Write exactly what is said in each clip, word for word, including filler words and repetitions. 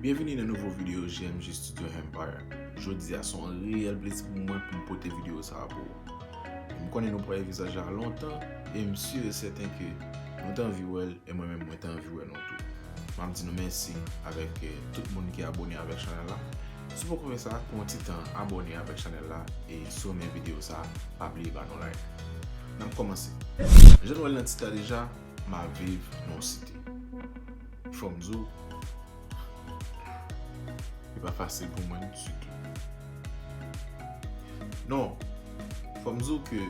Byenvini nan nouvo videyo J M J Studio Empire. Jodi a se yon reyèl plezi pou mwen pou m pote videyo sa a pou ou. M konnen nou pa wè vizaj la lontan e m si e sèten ke nou te anvi wè l e mwen menm mwen te anvi wè nou tou. M ap di nou mèsi avèk eh, tout moun ki abòne avèk chanèl la. Si w poko fè sa, pran yon ti tan abòne avèk chanèl la e si w renmen videyo sa a, pa bliye ba nou like. N ap kòmanse. Jan nou wè l nan tit la deja, m ap viv nan yon site. Fò m di w, li pa fasil pou mwen ditou. Non, fò m di w ke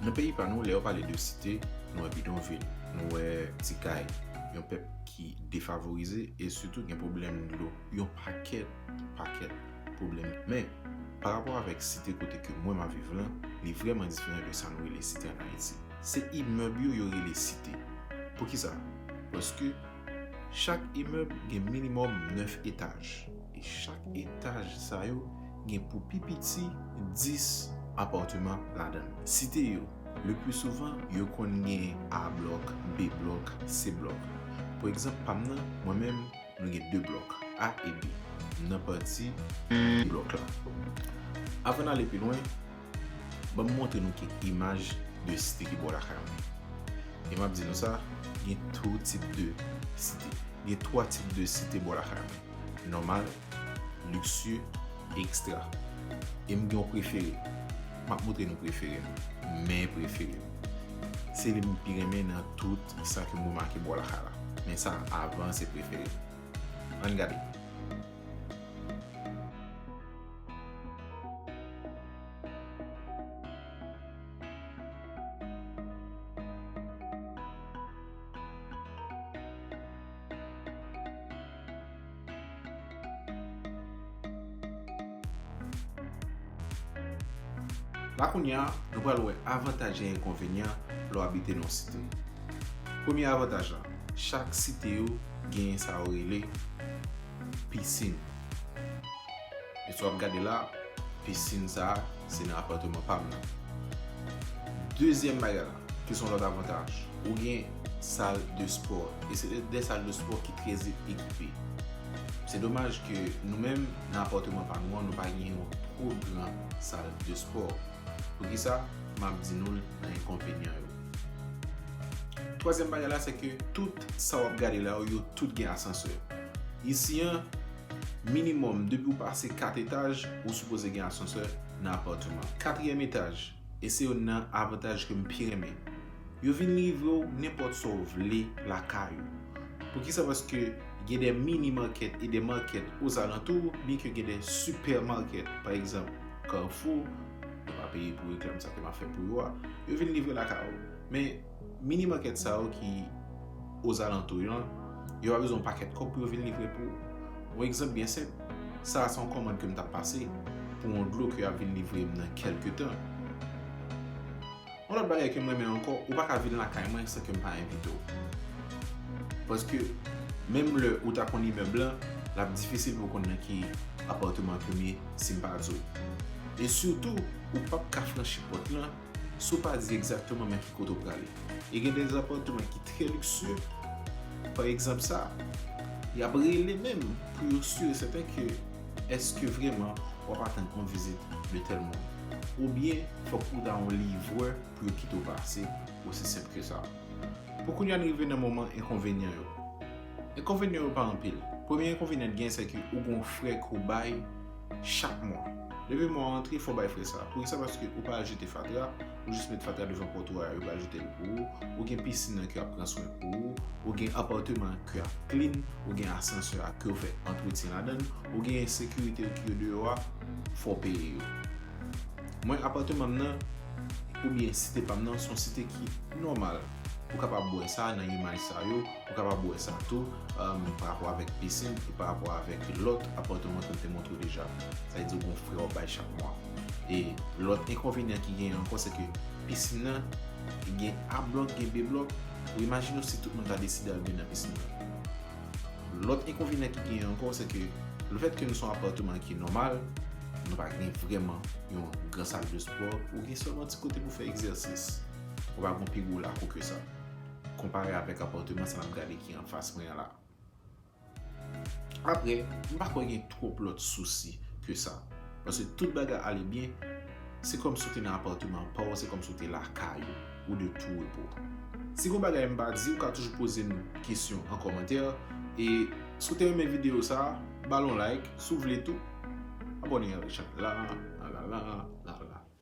nan peyi pa nou, lè yo pale de site, nou wè bidonvil, nou wè ti kay, yon pèp ki defavorize e sitou gen pwoblèm dlo, yon pakèt, pakèt pwoblèm. Men, pa rapò avèk site kote ke mwen m ap viv lan, li vrèman diferan de sa nou rele site ann Ayiti. Se imèb yo yo rele site. Poukisa? Paske chak imèb gen minimòm nèf etaj. E chak etaj sa yo gen pou pi piti dis apatman ladan l. Site yo, le pli souvan, yo konn gen A blòk, B blòk, C blòk. Pa egzanp, pa m nan, mwen menm, nou gen de blòk, A e B. M nan pati B blòk la. Avan n ale pi lwen, ban m montre nou kèk imaj de site ki bò lakay mwen. E m ap di nou sa, gen tou tip de site. Gen twa tip de site bò lakay mwen. Nòmal, liksye, ekstra. E m gen yon prefere. M ap montre nou prefere m. Men prefere m. Se li m pi renmen nan tout sa ke m remake bò lakay la. Men sa, avan se prefere m. Ann gade. La kounye a, nou pral wè avantaj e enkonvenyan lè w abite nan yon site. Premye avantaj la, chak site yo gen sa yo rele pisin. E sa w ap gade la, pisin sa a, se nan apatman pa m nan. Dezyèm bagay la, ki se yon lòt avantaj, ou gen sal de spò. E se de sal de spò ki trè ekipe. Se domaj ke nou menm, nan apatman pa nou an, nou pa gen yon twò gran sal de spò. Poukisa? M ap di nou l nan enkonvenyan yo. Twazyèm bagay la, se ke tout sa w ap gade la yo, yo tout gen asansè. Isi an, minimòm, depi w pase kat etaj, ou sipoze gen asansè nan apatman. Katriyèm etaj, e se youn nan avantaj ke m pi renmen. Yo vin livre w nenpòt sa w vle lakay ou. Poukisa? Paske gen de mini market e de market ozalantou, byenke gen de sipèmaket, pa egzanp, Carrefour, yo pa peye pou reklam sa ke m ap fè pou yo a, yo vin livre lakay ou. Men, mini market sa yo ki ozalantou yo, yo pa bezwen yon pakèt kòb pou yo vin livre pou ou. Yon egzanp byen senp, sa a se yon kòmand ke m t ap pase pou yon dlo ke y ap vin livre m nan kèlke tan. Yon lòt bagay ke m renmen ankò, ou pa ka vin lakay mwen san ke m pa envite w. Paske, menm lè ou ta konn imèb lan, l ap difisil pou w konn nan ki apatman ke m ye si m pa di w. E sitou, ou p ap ka franchi pòt lan si w pa di egzakteman men ki kote w prale. E gen de apatman ki trè liksye, pa egzanp sa, y ap rele menm pou yo si e sèten ke èske vrèman w ap atann yon vizit de tèl moun. Oubyen, fòk ou ta yon livrè pou yo kite w pase, osi senp ke sa. Pou kounye a n rive nan moman enkonvenyan yo. Enkonvenyan yo pa anpil. Premye enkonvenyan n gen, se ke ou gen yon frè ke w bay chak mwa. Depi mwa a antre, fò w bay frè sa. Poukisa? Paske ou pa al jete fatra, ou jis met fatra devan pòtay ou, yo pral jete l pou ou. Ou gen pisin nan ke y ap pran swen pou ou. Ou gen apatman ke y ap clean. Ou gen asansè a ke yo fè antretyen ladan l. Ou gen sekirite ki yo deyò a, fò w peye yo. Mwen, apatman m nan, oubyen site pa m nan, se yon site ki nòmal. Ou kapab wè sa nan imaj sa yo, ou kapab wè sa tou, um, pa rapò avèk pisin e pa rapò avèk lòt apatman ke m te montre w deja. Sa vle di ou gen yon frè w ap bay chak mwa. E lòt enkonvenyan ki genyen ankò, se ke pisin nan gen A blòk, gen B blòk. Ou imajine w si tout moun ta deside al byen nan pisin nan. Lòt enkonvenyan ki genyen ankò, se ke lefètke nou se yon apatman ki nòmal, nou pa gen vrèman yon gran sal de spò, ou gen sèlman ti kote pou fè egzèsis. Ou pa gen pi gwo lakou ke sa. Konpare avèk apatman sa n ap gade ki anfas mwen an la. Apre, m pa kwè gen twòp lòt sousi ke sa. Paske tout bagay ale byen, se kòm si w te nan apatman pa w, se kòm si w te lakay ou, ou de tou repo. Si gen bagay m pa di, ou ka toujou poze m kesyon an kòmantè. E si w te renmen videyo sa, ba l yon like, si w vle tou, abòne avèk chanèl la, la, la, la.